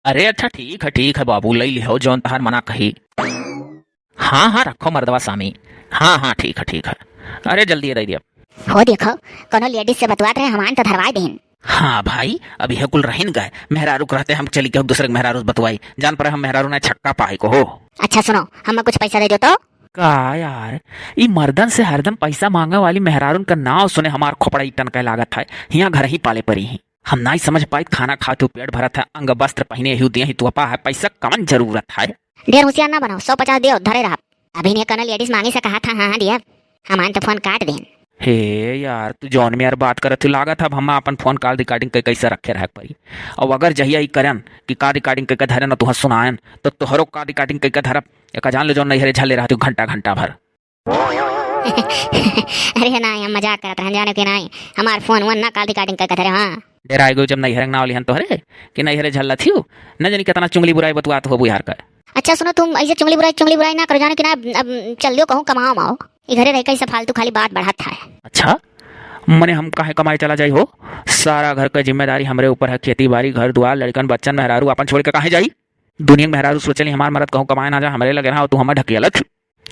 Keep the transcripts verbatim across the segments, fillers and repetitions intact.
अरे अच्छा, ठीक है, ठीक है बाबू, लइ लिहो जौन तहार मना कही। हाँ, हाँ, रखो मर्दवा सामी। हाँ, हाँ, ठीक है, ठीक है। अरे जल्दी दइ दिया। हो देखो, कोनो ladies से बतवात रहे, हमान तो धरवाए देन। हाँ भाई, अब यह कुल रहिन गए। मेहरारू के रहते हम चली के दूसरे के मेहरारू से बतवाई। जान पड़े हम मेहरारू ना छक्का पाए को हो। अच्छा सुनो, हमें कुछ पैसा दे दो तो। का यार, ई मर्दन से हरदम पैसा मांगे वाली मेहरारून का नाव सुने हमार खोपड़ा इटन के लागत है। हियाँ घर ही पाले परी ही। हम नाई समझ पाइत, खाना खात हूँ पेट भरत है, अंग वस्त्र पहिने ही दिए ही तोहफा है, पैसा कवन जरूरत है? ढेर होशियार ना बनाओ, सौ पचास दियो, धरे रहा। अभी ने कनो ladies मांगी से कहा था, हाँ, हाँ, दिया। हमान तो फोन काट देन। हे यार, तू जौन में यार बात करत हूँ, लागत है अब हम अपन फोन call recording के कैसे रखे रहे परी। और अगर जहिया ई करन कि call recording के, के धरे ना तुहर सुनायन, तो तोहरो call recording के, के धरब। एका जान ले जौन नैहरे झले रहत हूँ घंटा, घंटा भर। अरे ना, हम मजाक करत रहन, जाने के नाई, हमार फोन वोन ना call recording के, के धरे, हाँ। डेराइ गयो जब नैहरे के नाव लिहन तोहरे, कि नैहरे झल्लत हियो, न जानी कितना चुंगली बुराई बतुआत हो बुझार का। अच्छा सुनो, तुम ऐसे चुंगली बुराई, चुंगली बुराई ना करो, जानो कि ना, अब चल दियो कहूँ कमाओ माओ, ई घरे रह के ऐसे फालतू खाली बात बढ़त है। अच्छा, मने हम काहे कमाए चला जाई हो? सारा घर का जिम्मेदारी हमरे ऊपर है, खेती बाड़ी, घर दुआर, लड़कन बच्चन, मेहरारू आपन छोड़ के काहे जाई? दुनिया के मेहरारू सोचली हमार मरद कहूँ कमाए ना जा, हमरे लगे रहा, तू हमें ढकेलत।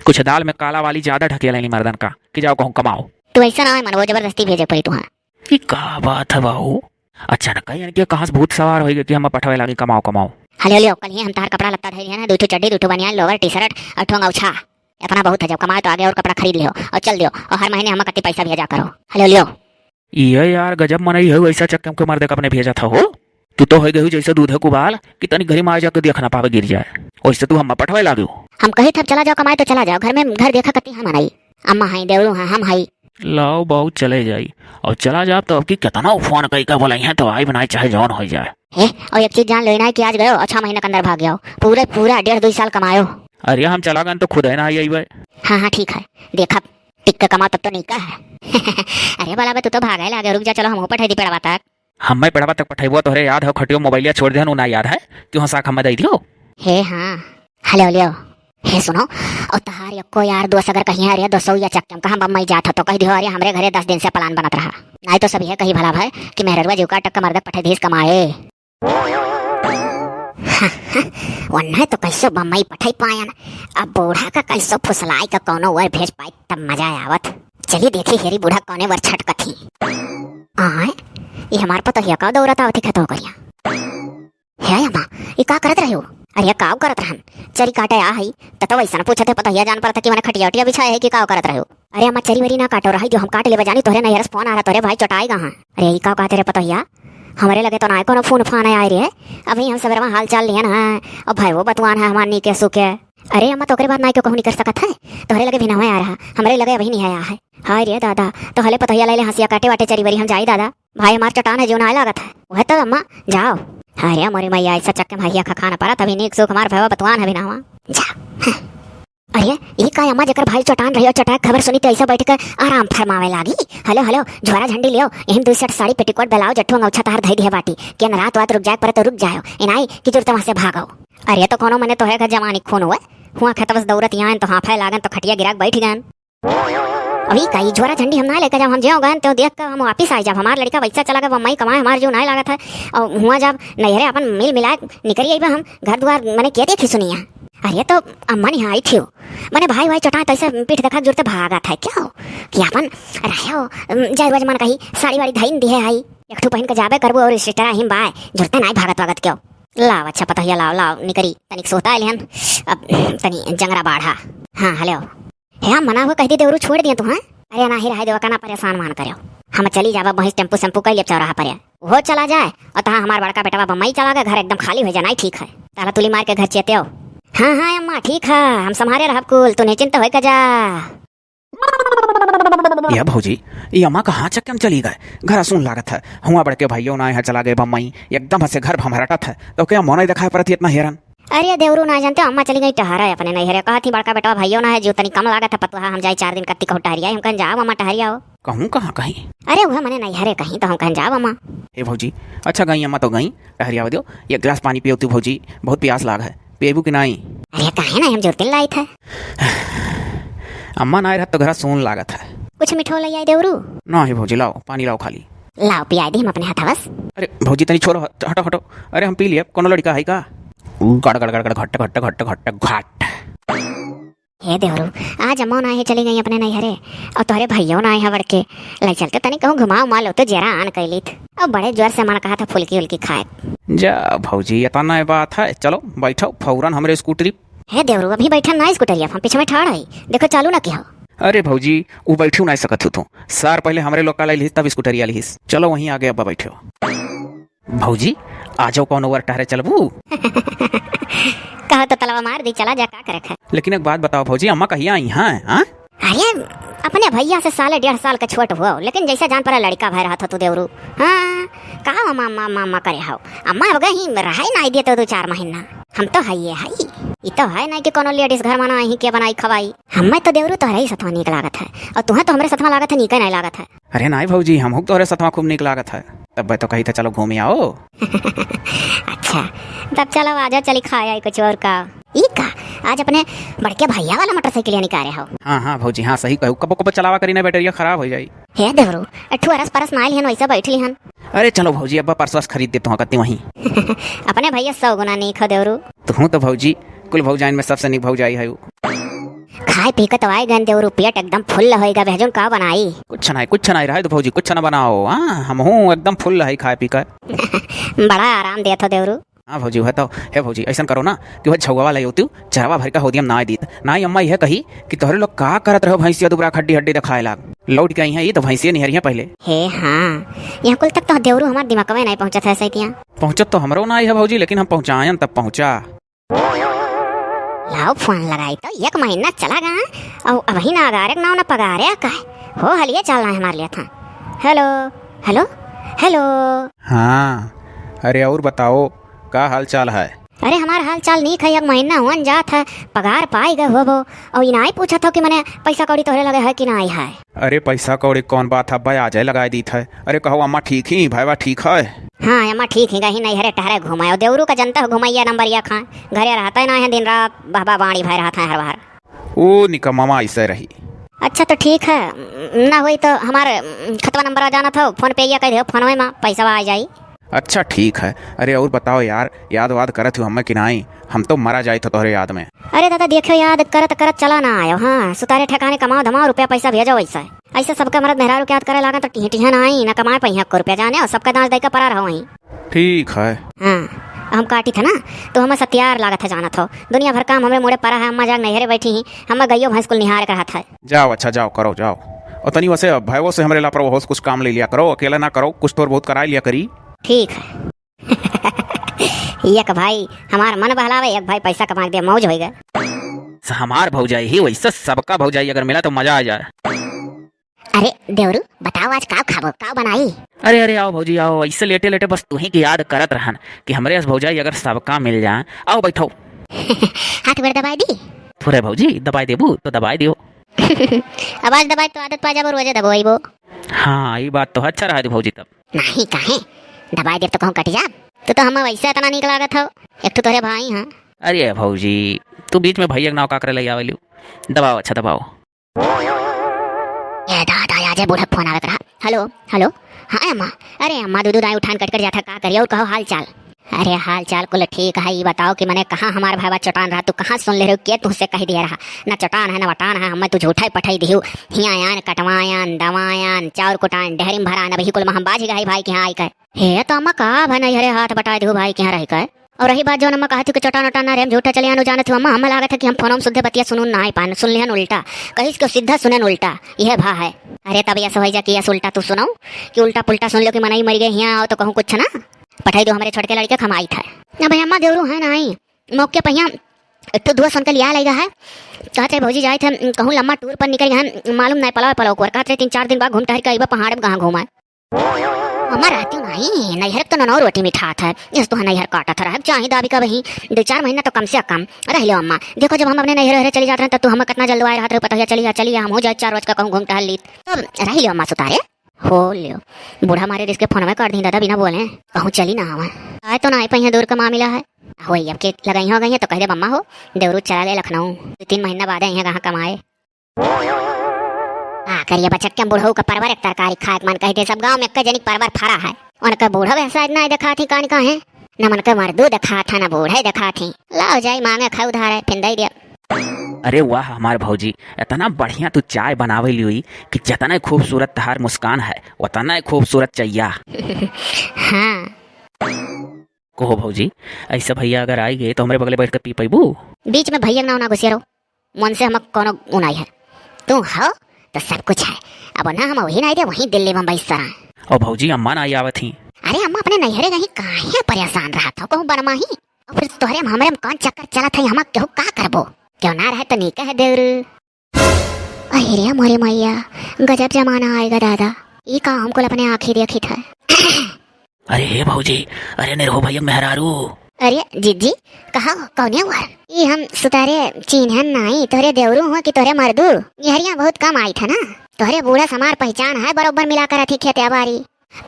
कुछ दाल में काला वाली ज्यादा ढकेलेली मर्दन का कि जाओ कहूँ कमाओ। तू ऐसा ना है मनवो, जबरदस्ती भेजे पड़ी तुहाँ। ई का बात है बाबू? अचानक यानी कि कहाँ से भूत सवार होइगे कि हम पठवे लागी कमाओ कमाओ। हले लियो, कल ही हम तार कपड़ा लत्ता धइले हैं ना, दो ठो चड्डी, दो ठो बनियान, lower, T-shirt और ठो अंगौछा। इतना बहुत है, जब कमाए तो आगे और कपड़ा खरीद लियो और चल दियो, और हर महीने हमें कति पैसा भेजा करो। हले लियो। ये यार गजब मनई है, ऐसा चक्के में के मर्दे का अपने भेजा था हो। तू तो हो गई जैसे दूध है कुबाल कि तनी घरी मार जाके देख ना पावे गिर जाए, वैसे तू हम पठवे लागे हो। हम कही था चला जाओ कमाए तो चला जाओ, घर में घर देखा कती हम आई, अम्मा हाई, देवरू हाँ, हम हाई। लाओ बाऊ चले जाई, और चला जाब तो अब की कितना फोन कई का बोलाई है तो आई बनाई चाहे जौन हो जाए। हे, और एक चीज जान लो ना कि आज गयो, अच्छा महीना के अंदर भाग गयो, पूरे पूरा डेढ़ दो साल कमायो। अरे हम चला गन तो खुद है ना आई आई भाई। हाँ हाँ ठीक है, देखा टिक के कमाओ तब तो नहीं का है। अरे बाला बे तू तो भागे लागे, रुक जा, चलो हम ऊपर दी पेड़वा तक। हम्मे पेड़वा तक पठइबो तोहरे याद हो खटियो मोबाइलिया छोड़ देहन उ ना याद है? क्यों साख हम्मे दई दियो? हे हाँ। हलो लियो। हे सुनो, और तहार यक्को यार दोस्त अगर कहीं अरे दोस्तों या चक्के में कहाँ बम्बई जात हो तो कह दियो अरे हमरे घरे दस दिन से plan बनत रहा। नाई तो सब यह कही भला भाई कि मेहररुआ जीव काट के मर्दक पठे देश कमाए। वन्ने तो कैसो बम्बई पठई पायन, अब बूढ़ा का कैसो फुसलाई का कौनो वर भेज पाई तब मजा आवत। चली देखी हेरी बूढ़ा कौने वर छटकत ही। आय, ये हमार पतोहिया का दौरत आवत ही खेतवा करिया। हे अम्मा, ई का करत रहे हो? अरे का करत रहन? चरी काटे आ हई, त तो वैसन पूछत है पतोहिया जान परत है कि मने खटिया उटिया बिछाए है कि का करत रहे हो? अरे अम्मा चरी वरी ना काटो, रही जो हम काट लेबे जानी, तोहरे नैहर से फोन आ रहा, तोहरे भाई चोटाई गए हैं। अरे ई का कहते रे पतोहिया, हमरे लगे तो ना कोनो फोन फान आए रे। अभी हम सबेरवा हाल चाल लिहन है, और भाई वो बतवान है हमार नीके सुके। अरे अम्मा तो ओकरे बाद ना क्यों कहूँ नहीं कर सकत है, तोहरे लगे भी ना आ रहा, हमरे लगे अभी नहीं आया है। हाय रे दादा, तो हले पतोहिया ले ले हंसिया काटे वाटे चरी वरी हम जाई दादा। भाई हमार चटान है, जो ना लागत है। वह तो अम्मा, जाओ। अरे मोरी मैया, ऐसा चक्के में हइया खा खाना पड़ा, तभी नीक सुख हमार भैया बतवान है भी ना हुआ। जा। हाँ। अरे, ई का अम्मा, जेकर भाई चटान रही और चटाक खबर सुनी तो ऐसा बैठ के आराम फरमावे लागी। हलो, हलो, झोरा झंडी लियो, एहन दुई सेट साड़ी, पेटीकोट, ब्लाउज, अठुआ औछा तहार धई दिहे बाटी। के न रात वात रुक जाए पड़े तो रुक जायो, इनाई कि जुरते वहाँ से भागो। अरे तो कोनो मने तोहरे घर जवानी खून हुए, हुआ खेत बस दौड़त यहाँ तो हाफे लागन तो खटिया गिराक बैठ गन। अभी कई झोरा झंडी हम ना लेके जाओ, हम जेव गए तो देख के हम वापिस आई जाब। हमार लड़का वैसा चला गया बम्बई कमाए, हमार जो ना लागत है। और हुआ जाब नैहरे अपन मिल मिला निकरी आई बा हम घर दुआर मने के देखी सुनिया। अरे तो अम्मा नहीं आई थी, मने भाई भाई चोटा तैसे पीठ देखा जुरते भागत है क्यों कि अपन रहे हो, उम, जाय रोज मन कही साड़ी वाड़ी धइन दिहे है, एक ठो पहन के जाबे करबो और स्वेटर हिम बाय जुरते नाई भागत वागत क्यों। लाओ अच्छा पतोहिया लाओ, लाओ निकरी तनिक सोता है लिहन, अब तनी जंगरा बाढ़ा। हाँ हेलो। हे, हम मना हुआ कह दी देवरू छोड़ दिया तू, हाँ? अरे नाही रहे देवा, कना परेशान मान करो। हम चली जाबा, वहीं टेम्पू सेम्पू कई लेब चौराहा पर। वो चला जाए, और तहाँ हमार बड़का बेटवा बम्बई चला गए, घर एकदम खाली हो जाए, नाही ठीक है। ताला तुली मार के घर चेते हो। हाँ, हाँ, अम्मा, ठीक है, हम संभारे रहब कुल, तू निश्चिंत होई के जा। या भौजी, ये अम्मा कहाँ चक्के में चली गए? घर सुन लागत है, हुआ बड़के भाइयों ना यहाँ चला गए बम्बई, एकदम से घर भमरटत है, तो क्या मोने दिखाई पड़त है इतना हेरन? अरे देवरू ना जानते, अम्मा चली गई टहरे अपने नैहरे। कहत ही बड़का बेटवा भइयो ना है, जो तनी कम लागत है पतोहा, हम जाई चार दिन कत्ती कहूँ टहरिया। हम कहन जाओ अम्मा टहरिया हो। कहूँ कहाँ कहीं? अरे वह मने नैहरे कहीं, तो हम कहन जाओ अम्मा। हे भौजी, अच्छा गई अम्मा तो गई, टहरिया दियो, एक गिलास पानी पियो तू भौजी, बहुत प्यास लाग है, पिएबू कि नाई? अरे काहे ना, हम जोर तिल लाई था। अम्मा ना रहत तो घर सून लागत है। कुछ मिठो ले आई देवरू। ना हे भौजी, लाओ पानी लाओ खाली। लाओ, पियाई दी हम अपने हथवा से। अरे भौजी, तनी छोड़ो, हट-, हटो, हटो। अरे हम पी लिया, कोनो लड़िका है का? गड़, गड़, गड़, गड़, घट, घट, घट, घट, घट। हे देवरू, आज अम्मा ना है, चली गई अपने नैहरे, और तोहरे भैया ना है बड़के, ले चलते तनी कहूँ घुमा उमा लो तो जरा आन कैलित। और बड़े जोर से मन कहा था फुल्की उल्की खाए। जा भौजी, इतना बात है, चलो बैठो फौरन हमरे स्कूटरी। हे देवरू, अभी बैठन ना स्कूटरिया, हम पीछे में ठाड़ है, देखो चालू ना किया हो। अरे भौजी, उ बैठू ना सकत हो तू, सार पहले हमरे लोग का लाई लिहिस तब स्कूटरिया लिहिस। चलो वहीं आगे अब्बा बैठे हो। भौजी, आ जाओ, कौन ओवर टहरे चलबू? कहो तो तलवा मार दी, चला जा, का करे खाए। लेकिन एक बात बताओ भौजी, अम्मा कहिया आई हैं, हाँ? अरे, अपने भैया से साले डेढ़ साल का छोट हुआ, लेकिन जैसे जान पड़ा लड़का भय रहा था तू देवरू। हाँ, कहा अम्मा, अम्मा, अम्मा, अम्मा करे हो। अम्मा हो गई ही, रहे ना दिए तो दो चार महीना। हम तो है ये है, ई तो है ना कि कोनो लेडीज घर में ना ही के बनाई खवाई। हमें तो देवरू तोहरे ही सतवा नीक लागत है, और तुहें तो हमरे सतवा लागत है, नीके नहीं लागत है। अरे नाई भौजी, हमहू तोहरे सतवा खूब नीक लागत है, तब तो कही था चलो घूमी आओ। अच्छा, तब चलो आजा, चली खाए आई कुछ और का। ई का, आज अपने बड़के भैया वाला मोटरसाइकिल निकाले हो? हाँ, हाँ भौजी, हाँ सही कहू, कबो कबो चलावा करी ना, बैटरिया खराब हो जाई। हे देवरू, एठू अरस परस ना आइल हन, वैसे बैठ ली हन। अरे चलो भौजी, अब्बा परसवा से खरीद देते हैं कत्ती वहीं। अपने भैया सौ गुना नीक हो देवरू। तू तो भौजी, कुल भौजाइन में सबसे नीक भौजाई है उ। खाए पी के तो आए गए देवरू, पेट एकदम फुल होएगा, भेजून का बनाई? कुछ ना, कुछ ना रहे तो भौजी, कुछ ना बनाओ। हाँ, हमहू एकदम फुल है खाए पी के। बड़ा आराम देत हो देवरू। हाँ भौजी, वह तो हे भौजी, ऐसन करो ना कि वह झौवा वाला योतियो चरवा भर का होदियम ना दीत। ना ही अम्मा यह कही कि तोहरे लोग का करत रहो, भैंसिया दुबरा हड्डी हड्डी दिखाए लाग। लौट के आई है ये तो भैंसिया निहरिया पहले। हे हाँ, यहाँ कुल तक तो देवरू हमार दिमागवे नहीं पहुँचत है सैतिया। पहुँचत तो हमरो ना आई है भौजी, लेकिन हम पहुँचायन तब पहुँचा। लाओ फोन लगाई तो एक महीना चला गया, और अबही ना अगारे के नाव ना पगारे का है। हो हलिए चल रहा है हमारे लिए था। हेलो, हेलो, हेलो। हाँ, अरे और बताओ, का हाल चाल है? अरे हमार हाल चाल नीक है, एक महीना हुअन जात है, पगार पाई गए होबो, और इनाई पूछत हो कि मने पैसा कौड़ी तोहरे लगे है कि नाई है? अरे पैसा कौड़ी कौन बात है, भाई आ जाए लगाए दीत है। अरे कहो अम्मा ठीक ही, भाईवा ठीक है? हाँ अम्मा ठीक ही, गही नैहरे टहरे घुमाए, और देवरू का जनता हो घुमैया नंबरिया खाए, घरे रहता ही ना है, दिन रात बहबा बाड़ी भय रहता है हर बार। ओ निकम्मा ऐसे रही। अच्छा तो ठीक है, ना होई तो हमार खतवा नंबर आ जाना था, फोन पे या कह दो, फोनवे में पैसा आ जाई। अच्छा ठीक है। अरे और बताओ यार, याद वाद करत हो हमें कि नाई? हम तो मरा जाइत हो तोहरे याद में। अरे दादा देखो, याद करत करत चला ना आयो। हाँ, सुतारे ठिकाने कमाओ धमाओ, रुपया पैसा भेजो। वैसा ऐसे सबका मरद मेहरारू के याद करे लागन तो टिह टिहा ना आई, ना कमाए पइहा को रुपया जाने, और सबका दांच दे के परा रहो वहीं। ठीक है। हाँ, हम काटी था ना, तो हमें सत्यार लागत है जानत हो। दुनिया भर काम हमरे मुड़े परा है, अम्मा जाग नैहरे बैठी ही, हमें गइयो भैंस कुल निहार के रहत है। जाओ, अच्छा जाओ, करो जाओ। और तनी वैसे भाईवो से हमरे लापरवाह से कुछ काम ले लिया करो, अकेला ना करो, कुछ थोड़ बहुत कराए लिया करी। ठीक है। एक भाई हमार मन बहलावे, एक भाई पैसा कमा के दे, मौज होइगा। स-, हमार भौजाई ही वैसे सबका भौजाई अगर मिला तो मजा आ जाए। अरे देवरू, बताओ आज का खाबो, का बनाई? अरे, अरे, आओ भौजी, आओ। ऐसे लेटे लेटे बस तुही की याद करत रहन कि हमरे अस भौजाई अगर सबका मिल जाए। आओ बैठो। हाथ गोड़ दबाई दी? थोड़े भौजी, दबाई देबू तो दबाई दियो। अब आज दबाई तो आदत पा जाबो, रोजे दबाइबो। हाँ, ई बात तो है। अच्छा रहा दे भौजी तब। नहीं काहे, दबाई देब तो कहूँ कट जाब। तू तो हमें वैसे इतना नीक लागत हो, एक ठो तोहरे भाई हाँ। अरे भौजी, तू बीच में भैया के नाव का करे ले आवेलू? दबाओ, अच्छा दबाओ। ए दादा, आजे बूढ़ा फोन आवे करा। हेलो, हेलो। हाँ अम्मा। अरे अम्मा, दूधू दाई उठान कट कट जाता, का करिए? और कहो हाल चाल। अरे हाल चाल कुल ठीक है, ई बताओ कि मने कहाँ हमार भाईवा चटान रहा, तू कहाँ सुन ले रहे हो, के तुझसे कह दिया रहा? ना चटान है ना वटान है, हमें तू झूठा ही पठाई दिहू। हियाँ आन, कटवायान, दवायान, चाउर कुटान, डेहरी में भरान, अब ही कुल में हम बाझ गए भाई के यहाँ आई के। हे तो अम्मा का भा नहीं, अरे हाथ बटाई दिहू भाई के यहाँ रह के। और रही बात जौन अम्मा कहत हूँ कि चटान उटान ना रे, हम झूठा चले आन, उ जानत हूँ अम्मा, हमें लागत है कि हम फोनों में सुधे बतिया सुनून ना आई पान, सुन लिहन उल्टा। कहिस कि सीधा सुनेन उल्टा, यह भा है। अरे तब यस होई जा कि यस उल्टा तू सुनाऊ कि उल्टा पुल्टा सुन लो कि मनई मर गए हियाँ आओ तो कहूँ कुछ ना। पठाई दो हमरे छोटके लड़के खमाई था। ना भाई अम्मा देवरू है ना आई, मौके पहिया एक ठो दुआ सुन के लिया लगा है। कहत रहे भौजी जाए थे कहूँ लम्बा टूर पर निकल गए, मालूम नहीं पलाव पलाव कुआर। कहत रहे तीन चार दिन बाद घूम टहर के अइबा पहाड़ में कहाँ घूमा है। अम्मा रहती नहीं, नैहर के तो ननौ रोटी मिठात है, यस तो नैहर काटत रह, चाहे दाबी का बही, दो चार महीना तो कम से कम रह लो अम्मा। देखो जब हम अपने नैहर वैहर चली जात रहे तब तू हमें कितना जल्दवाए रहत रहे, पतोहिया चली आ, चली आ, हम हो जाए चार रोज का कहूँ घूम टहल लीत। तब रह लो अम्मा सुतारे। हो लियो, बूढ़ा मारे रिस के फोन में काट दी दादा बिना बोले, कहूँ चली ना आवा। आए तो ना आए पहिया दूर का मामला है, होई अब के लगाई हो गई है तो कह दे अम्मा हो, देवरू चला गए लखनऊ, दो तीन महीना बाद आई है कहाँ कमाए। का करिए बचक्के बुढ़ऊ का परवर एक तरकारी खाए के मन कही दे। सब गाँव में एक जनिक परवर फरा है। उनके बूढ़ा वैसा इतना ही देखात ही कान का है, न मन के मर्दू देखात है, न बूढ़े देखात ही। लाओ जाई मांगे खाए उधार है, फिर दे दिया। अरे वाह हमार भौजी, इतना बढ़िया तू चाय बनावे लियोई कि जितना खूबसूरत तहार मुस्कान है, उतना ही खूबसूरत चैया। हाँ। कहो भौजी, ऐसा भैया अगर आई गए तो हमरे बगले बैठ के पी पैबू? बीच में भैया के नाव ना घुसिया रहो, मन से हमक कोनो उनाई है। तू हो तो सब कुछ है। अब ना हम वही नाई दे, वहीं दिल्ली बम्बई सरा। और भौजी अम्मा ना आई आवत ही। अरे अम्मा अपने नैहरे गई, काहे परेशान रहत हो कहूँ बनमा ही। और फिर तोहरे में हमरे में कौन चक्कर चलत है, हम केहू का करबो? क्यों ना रहे तो नीक है देवरू। अरे रे मोरे मैया, गजब जमाना आएगा दादा। ई का हम कुल अपने आँखी देखित है। अरे हे भौजी, अरे निरहू भैया मेहरारू। अरे जीजी, कहा कौने हुआ? ई हम सुतारे चीन्हन नाई, तोहरे देवरू हुआ कि तोहरे मर्दू? निहरिया बहुत कम आई था ना। तोहरे बूढ़ा समार पहचान है, बरोबर मिला कर अथी खेत बारी।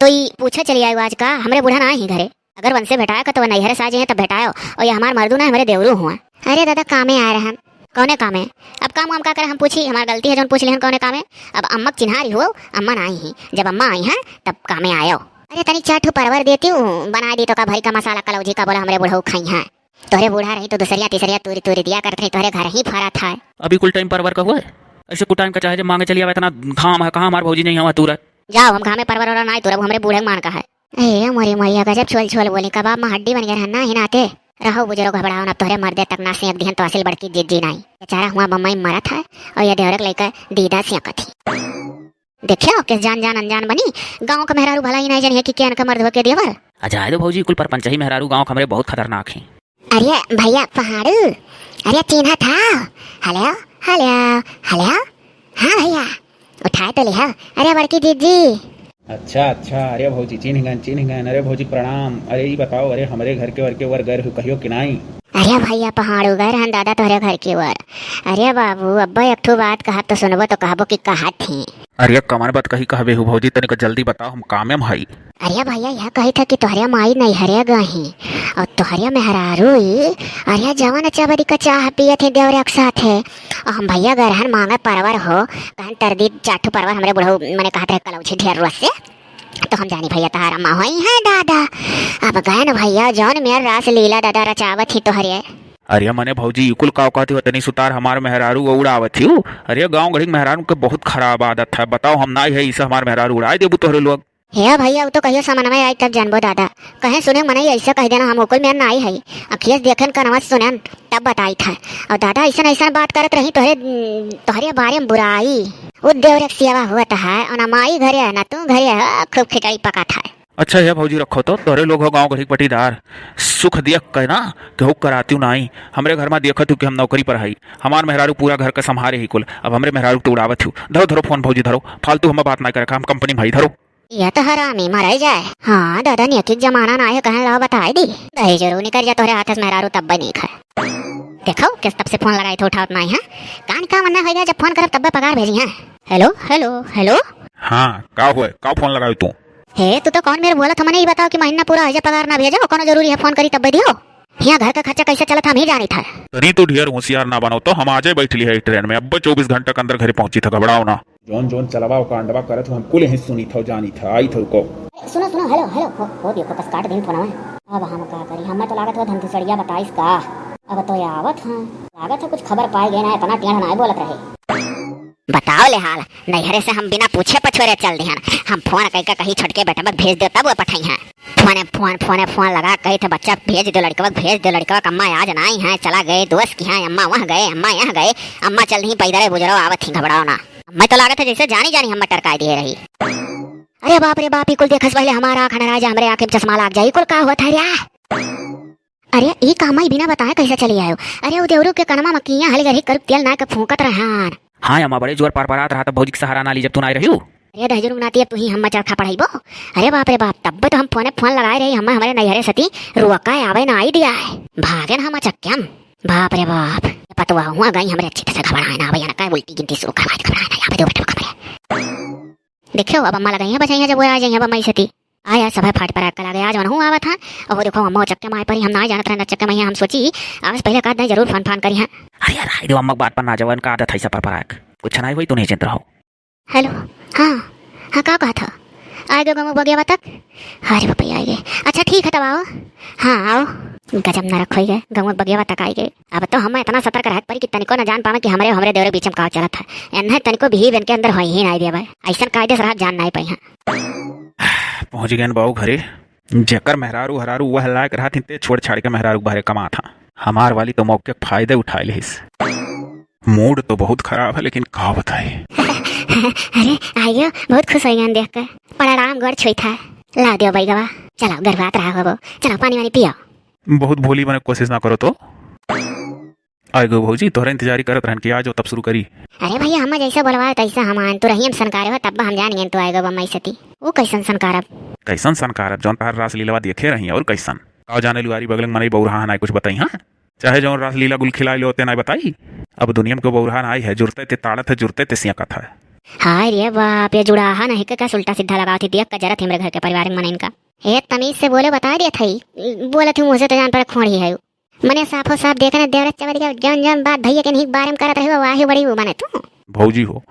तो ई पूछे चली आयो आज का, हमरे बूढ़ा ना ही घरे। अगर वनसे भेटाए का तो वह नैहरे से आ जाइए तब भेटायो। और ये हमार मर्दू ना, हमारे देवरू हुआ। अरे दादा कामे आए रहन। कौने कामे? अब काम वाम का करे हम पूछी, हमार गलती है जौन पूछ लेहन कौने कामे। अब अम्मा के चिन्हारी हो, अम्मा ना आई ही, जब अम्मा आई हैं तब कामे आयो। अरे तनी चार ठो परवर देती हूँ, बना दी तो का भरी का मसाला कलौजी का बोला हमरे बुढ़ऊ खाई हैं। तोहरे बूढ़ा रही तो दूसरिया तीसरिया तूरी तूरी दिया करत रही, तोहरे घर ही फरा था। अभी कुल टाइम परवर का हुआ है, ऐसे कुल टाइम का चाहे जब मांगे चली आवे, इतना घाम है, कहाँ हमार भौजी नहीं हवा तूरत। जाओ, हम घामे परवर वाला नाई तूरब, हमरे बूढ़े मान का है। ए मोरी मैया, गजब छोल छोल बोली, कबाब में हड्डी बन गया है ना ही नाते। रहो बुजुर्ग, घबराओ ना, तोहरे मर्दे तक ना सेंक दिहन तो असिल बड़की जीजी नाई। बेचारा हुआ बम्मई मरत है और ये देवरे के लइका दीदा सेंकत ही। देखियो किस जान जान अनजान बनी। गाँव का मेहरारू भला ही नहीं जानिए कि के अनका मर्द हो के देवर। आ जाए दो भौजी, कुल परपंच ही मेहरारू गाँव का हमरे बहुत खतरनाक हैं। अरे भैया पहाड़ू, अरे चिन्हा था। हेलो, हेलो, हेलो। हाँ भैया, उठाए तो लिहा। अरे बड़की जीजी। अच्छा, अच्छा, अरे भौजी चिन्ह गन, चिन्ह गन। अरे भौजी प्रणाम। अरे ई बताओ, अरे हमरे घर के वर के वर गए रहू कहियो कि नाई? अरे भैया पहाड़ू गए रहन दादा तोहरे घर के वर। अरे बाबू, अब्बा एक ठो बात कहब तो सुनबो तो कहबो कि कहत ही। अरे कमर बात कही कहबे हु भौजी, तनिक जल्दी बताओ, हम कामे में हई। अरे भैया, यह कही था कि तोहरे माई नैहरे गई और तोहरे मेहरारू ई, अरे जवन चबरी का चाह पियत ही देवरे के साथे। और हम भैया गए रहन मांगे परवर हो, कहन तर दी चार ठो परवर हमरे बुढ़ऊ मने कहत रहे कलौछी ढेर रोज से। तो हम जानी भैया तहार अम्मा होई है दादा। अब गए न भैया, जौन मेर रास लीला दादा रचावत ही तोहरे। अरे मने भौजी, ई कुल काव कहती हो? तनी सुतार हमार मेहरारू उड़ावत ही। अरे गाँव गढ़ी के मेहरारू के बहुत खराब आदत है। बताओ, हम नाई है, इसे हमार मेहरारू उड़ाए देबू तोहरे लोग। हे भैया, उ तो कहियो समनवे आई तब जानबो दादा। कहे सुने मनई ऐसे कह देना, हम ओकुल में नाई है। अखियस देखेन कनवस सुनेन तब बताई था। और दादा ऐसन ऐसन बात करत रही तोहरे, तोहरे बारे में बुराई। उ देवरे के सेवा हुआ तो है, और ना माई घरे है, ना तू घरे है, खूब खिचड़ी पका था। अच्छा हे भौजी, रखो तो, तोहरे लोग हो गाँव गढ़ी के पटीदार। सुख दिया कहना केहू करातियो नाई। हमरे घर में देखत हूँ कि हम नौकरी पर हई, हमार मेहरारू पूरा घर का संभारे ही कुल, अब हमरे मेहरारू के तो उड़ावत हूँ। धरो, धरो फोन भौजी, धरो, फालतू हम बात ना करे, हम कंपनी में हई, धरो। यह तो हरामी मराई जाए। हाँ दादा, नेकी के जमाना ना है, कहे लाओ बताए दी। दही जरूर निकल जा तोहरे हाथ से मेहरारू तब नीक है। देखो किस तब से फोन लगाई थे, उठावत नाई है। कान का मन्ना होइगा, जब फोन करब तब पगार भेजी है। हेलो, हेलो, हेलो। हाँ, का हुए? का फोन लगाई तू? हे, तू तो कौन मेरे बोलत हो? मने ई बताओ कि महीना पूरा हो जाए, पगार ना भेजो, कोनो जरूरी है फोन करी तब दियो? यहाँ घर का खर्चा कैसे चलत हम ही जानी था। तनी तू ढेर होशियार ना बनो तो, हम आजे बैठली है ट्रेन में, अब चौबीस घंटा के अंदर घरे पहुंची था, घबराओ ना। जौन जौन चलवा कांडवा करत हो, हम कुल यहीं सुनी था, जानी था, आई था, रुको। सुनो, सुनो, हेलो, हेलो, हो, हो दियो, कस काट दिन फोनवा। अब हम का करी, हमें तो लागत हो धनतीसड़िया बताइस का। अब तो ये आवत हैं, लागत है कुछ खबर पाए गए ना, इतना टेढ़ ना बोलत रहे। बताओ ले हाल, नैहरे से हम बिना पूछे पछोरे चल दिहन। हम फोन कइके कही छोटके बेटवा भेज दे तब वो पठाई हैं। फोने फोन, फोने फोन लगा कही थे बच्चा भेज दो लड़कवा, भेज दो लड़कवा, अम्मा आज नाई हैं, चला गए दोस्त की हैं, अम्मा वहाँ गए, अम्मा यहाँ गए, अम्मा चल नहीं पैदल है, बुजरो आवत ही, घबराओ ना। अम्मा तो लागत है जैसे जानी जानी हम टरकाई दिए रही। अरे बाप रे बाप, ई कुल देखस पहले हमारा आँख नराज, हमरे आँख में चश्मा लाग जाए, ई कुल का हुआ था रे? अरे, ई का माई बिना बताए कैसे चली आयो? अरे, उ देवरू के कनमा में किया हली गरी करुक तेल ना के फूंकत रहन। हाँ अम्मा, बड़े जोर परपरात रहा, तब भौजी के सहारा ना ली, जब तू ना आई रही हो। अरे दहजरू नाती, अब तू ही हम चरखा पढ़ाईबो। अरे बाप रे बाप, तब तो हम फोने फोन लगाए रही, हम हमरे नैहरे सती रुआ का आवे ना आई दिया है। भागन हम चक्कम। बाप रे बाप, ये पतवा हुआ गई हमरे अच्छी तरह से घबराए ना आवे, ना का उल्टी गिनती शुरू करवाए, घबराए ना आवे, दो बेटा घबराए। देखियो, अब अम्मा लगाई हैं बजाई हैं, जब वो आ जाइए अब अम्मा सती। आया सभा फाट पर आग लगे, आज वनहू आवत हैं। और वो देखो, अम्मा चक्के माए परी, हम ना जानत रहन चक्के माए, हम सोची, आवस पहले का दे जरूर फोन फान करी हैं। अरे यार, हाय देव, अम्मा के बात पर ना जाओ, इनका आदत है सब पर पर आग। कुछ नहीं हुई, तू नहीं चिंत रहो। हेलो, हाँ, हाँ, का कहत ह? आइ गए गंवा बगियावा तक? अरे बाप रे, आइ गए। अच्छा, ठीक है, तब आओ। हाँ, आओ। गजब नरक होइ गए, गंवा बगियावा तक आइ गए। अब तो हम इतना सतर्क रहे के परी कि तनिको न जान पावे कि हमरे, हमरे देवरे बीच में का चलत है। एन्हे तनिको भी इनके अंदर होइ ही नाहीं देवे। अइसन कायदे से रहा जान नाहीं पाई हैं। पहुँच गए बाऊ घरे। जेकर मेहरारू हरारू वह लायक रहत हिन, ते छोड़ छाड़ के मेहरारू बहरे कमात हा। हमार वाली तो मौके के फायदे उठाए लिहिस। मूड तो बहुत खराब है, लेकिन का बताई। अरे, आइयो, बहुत खुश होइ गए देख के। प्रणाम, गोड़ छुई था। ला दियो बैगवा। चलो, गरबात रहा होबो। चलो, पानी वानी पियो। बहुत भोली बने के कोशिश ना करो तो। आइ गो भौजी, तोहरे इंतजारी करत रहन कि आ जाओ तब शुरू करी। अरे भैया, हम जैसे बोलवाए तैसे हम आएन। तू रहियम सनकारे हो, तब हम जान गए तू आइ गो बम्बई से ती। वो कैसन सनकारब? कैसन सनकारब? जौन तहार रासलीला देखे रही, और कैसन? का जाने लुआरी बगल में मनई बौरहा है, ना कुछ बताई, हाँ? चाहे जौन रासलीला गुल खिलाए लो, ते ना बताई। अब दुनिया में को बौरहा ना आई है, जुरते ते ताड़त है, जुरते ते सियाकत है। हाय रे बाप, ये जुड़ाहा नहीं के का उल्टा सीधा लगावत ही, देख का जरत हमरे घर के पारिवारिक मनइन का। ए, तमीज से बोले, बता दिया था ही। बोलत ही मुँह से तो जान पर खोड़ी है। मने साफो साफ देखे न देवरे चवद के जौन जौन बात भैया के नहीं बारे में करत रही, वाही बड़ी वो माने तू। भौजी हो,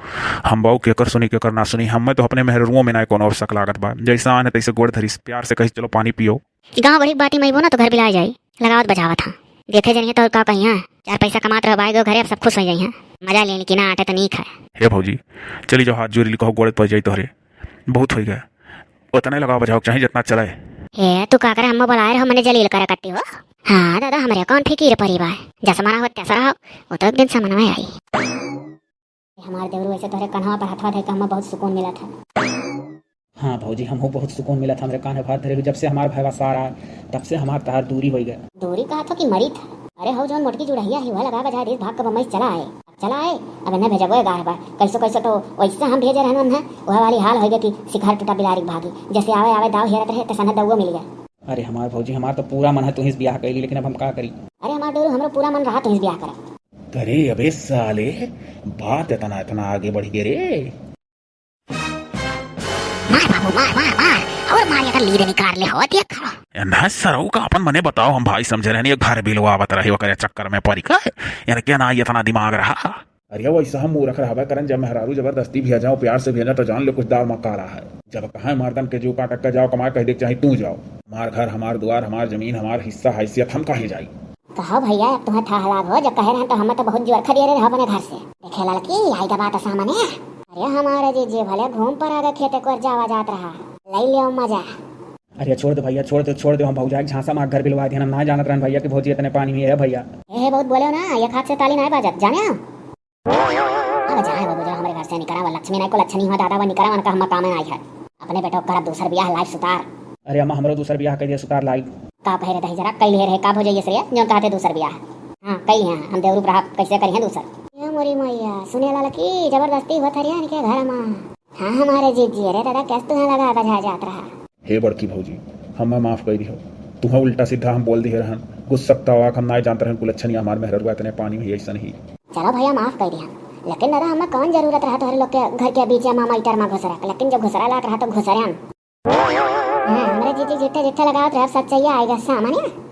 हम बाऊ केकर सुनी केकर ना सुनी, हमें तो अपने मेहररुओं में ना कोनो शक लागत बा। जैसा आने तैसे गोड़ धरिस, प्यार से कहिस, "चलो पानी पियो।" गाँव बड़ी बाती में अइबो ना तो घर बिलाए जाई, लगावत बजावत हाँ। देखे जनिए तो का कही हाँ, चार पैसा कमात रह बाई गो घरे, अब सब खुश हो जाई हैं। मजा लेने की ना आटे तो नीक है। हे भौजी, चली जाओ, हाथ जोड़ी लिखो, गोड़ पर जाई तोहरे, बहुत हो गया। उतने लगाओ बजाओ के चाही जितना चले। ए, तू का करे, हम बोलाए रहो, मने जलील करे कट्टी हो। हाँ दादा, हमरे कौन फिकीर परी बा, जस मना हो तस रहो, वो तो एक दिन समन में आई। हमार देवरू ऐसे तोहरे कन्हवा पर हथवा धइ के हमें बहुत सुकून मिलत है। हाँ भौजी, हमहू बहुत सुकून मिलत है हमरे कान्हे पर हाथ धरे हो, जब से हमार भयवा सारा, तब से हमार तहार दूरी होइ गए। दूरी कहा थो कि मरी था। अरे हो जौन मोटकी जुड़हिया ही, वह लगा बजा देस, भाग के बम्बई चला आए। चला आए, अब इन्हें भेजबो गाहे बा। कैसो कैसो तो वैसे हम भेजे रहन उन्हें, वह वाली हाल होइ गए कि शिकार टूटा बिलारी के भागी। जैसे आवे आवे दाव हेरत रहे, तैसने दउओ मिल गए। अरे हमार भौजी, हमार तो पूरा मन है तुहिस ब्याह कैली, लेकिन अब हम का करी? अरे हमार देवरू, हमरो पूरा मन रहा तुहिस ब्याह करे। अरे अबे साले, बात इतना इतना आगे बढ़ गए रे। मार बाबू, मार, मार, मार, और मार, एकर लीद निकाल ले, हो देख। एन्हा सरऊ का अपन मने बताओ, हम भाई समझे रहनी, घर बिलवावत रही, ओकरे चक्कर में पड़ी का? एनके ना इतना दिमाग रहा। अरे वैसा हम मूर्ख रहबे करन, जब मेहरारू जबरदस्ती भेजा, प्यार से भेजा, तो जान ले कुछ दाव मकारा है। जब कहे मर्दन के जीव काटक के जाओ कमाए, कह दे के चाही तू जाओ। हमार घर, हमार दुआर, हमार जमीन, हमार हिस्सा, हैसियत, हम काहे जाई? कहो भैया, अब तुम्हें थाह लाग हो, जब कहे रहन तो हमें तो बहुत जोर खा दिए रहे अपने घर से। देखे लड़की, आई का बात सामने। अरे हमारे जीजी भले घूम पर आगे खेते को जावा जात रहा, ले लियो मजा। अरे छोड़ दे भैया, छोड़ दे, छोड़ दे, हम भौजाई के झांसा में घर बिलवा दिहन, हम ना जानत रहन भैया कि भौजी इतने पानी में है भैया। ए, बहुत बोले हो ना, एक हाथ से ताली ना बाजत, जाने हो? अब जाए वो बुझा हमरे घर से निकरा, वो लक्ष्मी नाई को लक्ष्मी हुआ दादा, वो निकरा, उनका हम काम में आई है। अपने बेटो करब दूसर बियाह, लाइफ सुतार। अरे अम्मा, हमरो दूसर बियाह कर दिया सुतार लाइफ। का कहे रे दही जरा, कैले रहे का भौजैया से रे, जौन कहते दूसर बियाह? हाँ, कैले हैं, हम देवरू रहा, कैसे करी हैं दूसर? ए मोरी मैया, सुने लाल की जबरदस्ती होत हरिया इनके घर में। हाँ, हमारे जीजी, अरे दादा, कैस तुहें लगा बजा जात रहा? हे बड़की भौजी, हमें माफ कर दिहो। तुहें उल्टा सीधा हम बोल दिए रहन, गुस्सा तवा हम ना जानत रहन, कुलच्छनिया हमार मेहररुआ इतने पानी में ऐसा नहीं। चलो भैया, माफ कर दिया, लेकिन दादा, हमें कौन जरूरत रहा तोहरे लोग के घर के बीच में मामा इतर में घुसरा, लेकिन जो घुसरा लायक रहा तो घुसरे हम। हाँ, हमरे जीजी जिठे जिठे लगावत रहे, अब सच्चाई आएगा सामने।